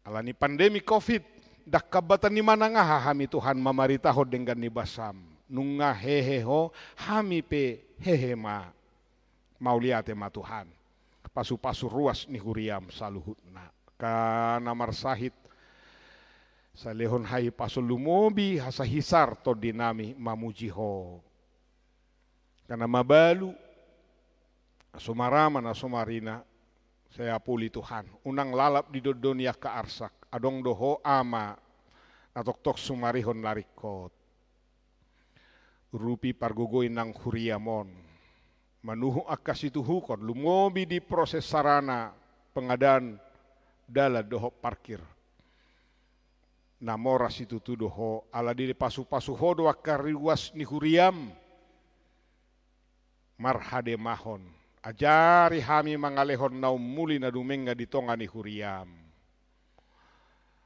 ala ni pandemi covid, ndang hambatan ni manang aha hami Tuhan mamaritahon denggan ni basam. Nunga hehe Ho, hami pe hehe ma. Mauliate ma Tuhan. Pasupasu ruas ni huriam saluhutna. Angka na marsahit, sai lehon hahipason, lumobi hasahit tondinami mamuji Ho. Angka na mabalu, na so marama, na so marina, sai apuli Tuhan. Unang lalap didondoni angka arsak. Adong do Ho Ama, na tongtong sumarihon na ringkot. Urupi, pargogoi nang huriam on. Manuhuk angka situhukon, lumobi di proses sarana pengadaan dalan dohot parkir. Na mora situtu do Ho, ala dipasupasu Ho do angka ruas ni huriam. Marhademahon, ajari hami mangalehon na ummuli na dumenga di tonga ni huriam.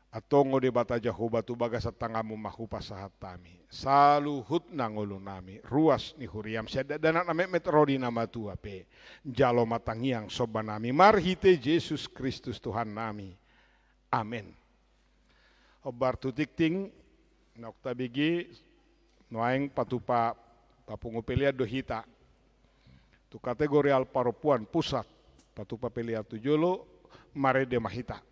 Antong, o Debata Jahowa, tu bagasan tanganmu ma hupasahat hami saluhutna ngolunami, ruas ni huriam, sian dakdanak na metmet ro di na matua pe. Jalo ma tangiang sombanami marhite Jesus Kristus Tuhannami. Amen. Hombar tu tingting, naung tabege, nuaeng patupa papungu pelean do hita. Tu kategorial parompuan pusat, patupa pelean tu jolo, marende ma hita.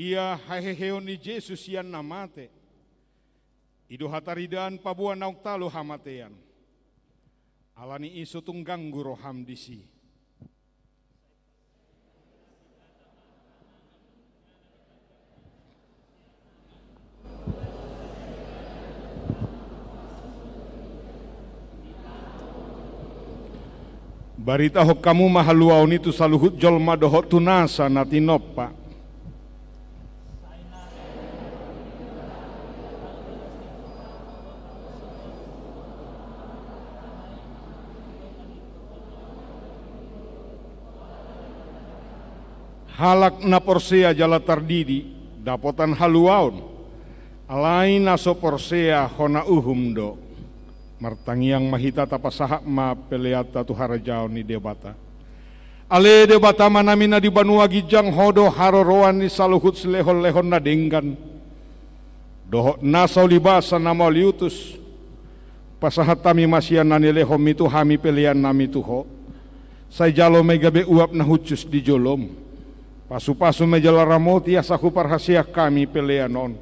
Ia haheheon ni Jesus sian na mate, i do hataridaan paboa naung talu hamatean. Alani i so tung ganggu roham disi. Baritahon hamu ma haluaon i tu saluhut jolma dohot tu nasa na tinompa. Halak na porsea jala tardidi, dapotan haluaon, alai na so porsea hona uhum do. Martangiang ma hita, tapasahat ma peleanta tu harajaon ni Debata. Ale Debata Amanami na di banua ginjang, Ho do haroroan ni saluhut silehonlehon na denggan dohot nasa ulibasa na mauliutus. Pasahat hami ma sian na nilehonMi tu hami peleannami tu Ho. Sai jalo ma i gabe uap na hushus di joloM. Pasupasu ma i jala ramoti asa huparhaseang hami pelean on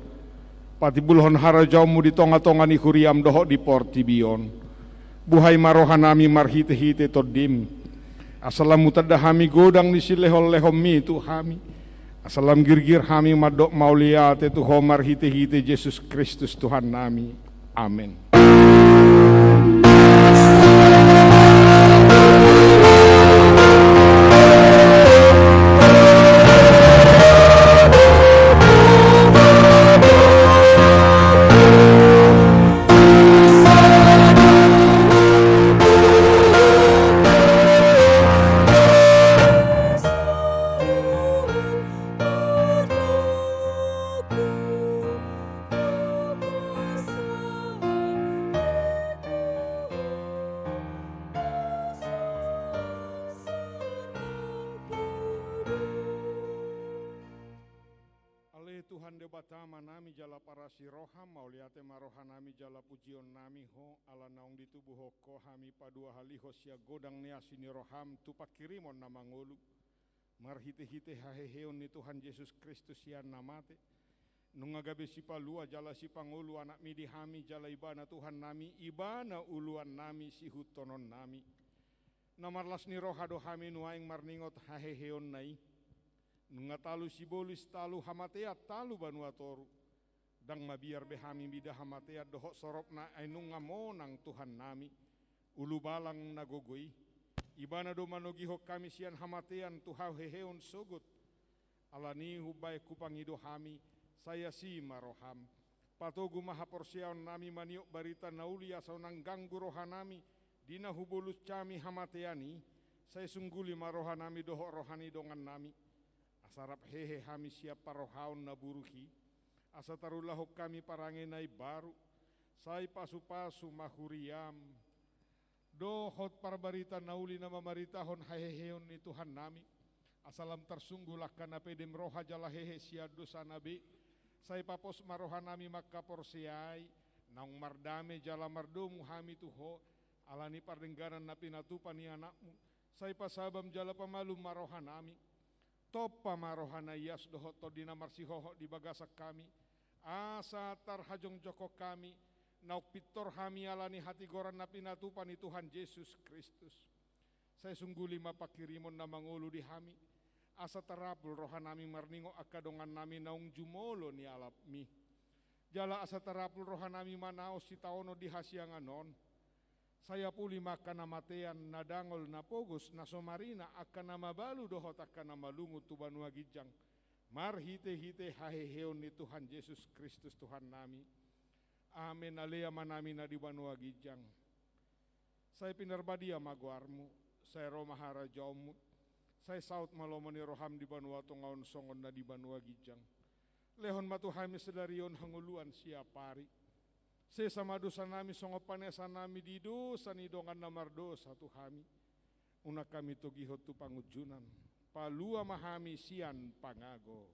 patimbulhon harajaonMu di tongatonga ni huriaM dohot di portibi on. Buhai ma rohanami marhitehite TondiM, asa lam hutanda hami godang ni silehonlehonMi tu hami, asa lam girgir hami mandok mauliate tu Ho marhitehite Jesus Kristus Tuhannami. Amen. Ale Tuhan Debata Amanami jala parasi roha, mauliate ma rohanami jala pujionnami Ho, ala naung ditubuhon Ho hami paduahalihon sian godang ni asi ni rohaM tu panghirimon na mangolu, marhitehite haheheon ni Tuhan Jesus Kristus sian na mate, nunga gabe sipalua jala sipangolu AnakMi di hami, jala Ibana Tuhannami, Ibana uluannami, siihutonnami. Na marlas ni roha do hami nuaeng marningot haheheonNa i. Nunga talu sibolis, talu hamatean, talu banua toru. Ndang mabiar be hami mida hamatean dohot soropna, ai nunga monang Tuhannami, Ulubalang na gogo i. Ibana do manogihon hami sian hamatean tu haheheon sogot. Alani i umbahen hupangido hami, sai asi ma rohaM. Patogu ma haporseaonnami maniop barita na uli, asa unang ganggu rohanami di na hubolus hami hamatean i. Sai sungguli ma rohanami dohot roha ni dongannami, asa rap hehe hami sian parrohaon na buruk i, asa tarulahon hami parange na imbaru. Sai pasupasu ma huriaM dohot parbarita na uli na mamaritahon haheheon ni Tuhannami, asa lam tarsunggul angka na pedem roha jala hehe sian dosana be. Sai papos ma rohanami mangkaporseai, naung mardame jala mardomu hami tu Ho, ala ni pardengganan na pinatupa ni AnakMu. Sai pasabam jala pamalum ma rohanami. Tompa ma roha na ias dohot tondi na marsihohot di bagasan hami, asa tarhajongjonghon hami, naung pintor hami ala ni hatigoran na pinatupa ni Tuhan Jesus Kristus. Sai sungguli ma panghirimon na mangolu di hami, asa tarapul rohanami marningot angka dongannami naung jumolo nialapMi. Jala asa tarapul rohanami manaon sitaonon di hasiangan on. Sai apuli ma angka na matean, na dangol, na pogos, na so marina, angka na mabalu dohot angka na malungun tu banua ginjang, marhitehite haheheon ni Tuhan Jesus Kristus Tuhannami. Amen. Ale Amanami na di banua ginjang, sai pinarbadia ma goarMu, sai ro ma harajaonMu, sai saut ma lomo ni rohaM di banua tonga on songon na di banua ginjang. Lehon ma tu hami sadari on hangoluan siapari. Sesa ma dosanami songon panesanami di dosa ni dongan na mardosa tu hami. Unang hami togihon tu pangunjunan. Palua ma hami sian pangago.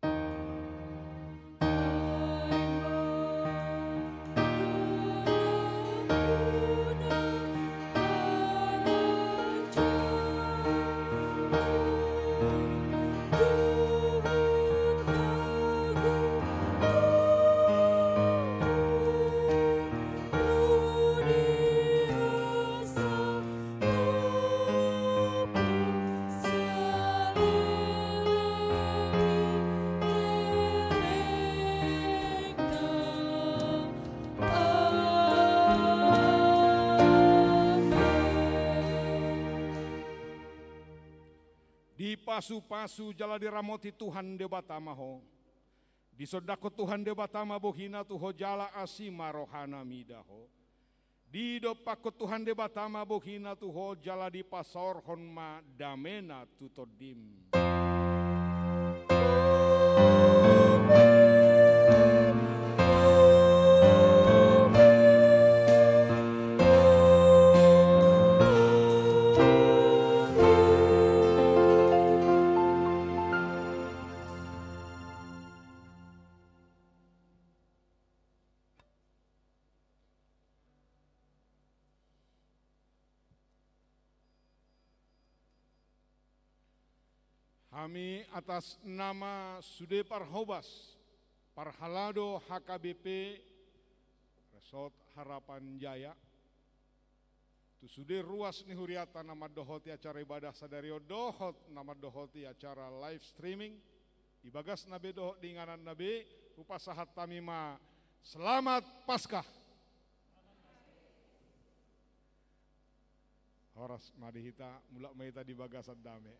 Dipasupasu jala diramoti Tuhan Debata ma ho. Disondangkon Tuhan Debata ma bohina tu ho jala asi ma rohana mida ho. Didompakkon Tuhan Debata ma bohina tu ho jala dipasaorhon ma damena tu tondim. Hami atas nama sude parhobas, parhalado H K B P, Resort Harapan Jaya, tu sude ruas ni huriata na mandohoti acara ibadah sadari on dohot na mandohoti acara live streaming, di bagasna be dohot di ingananna be, hupasahat hami ma Selamat Paskah. Horas ma di hita, mulak ma hita di bagasan dame.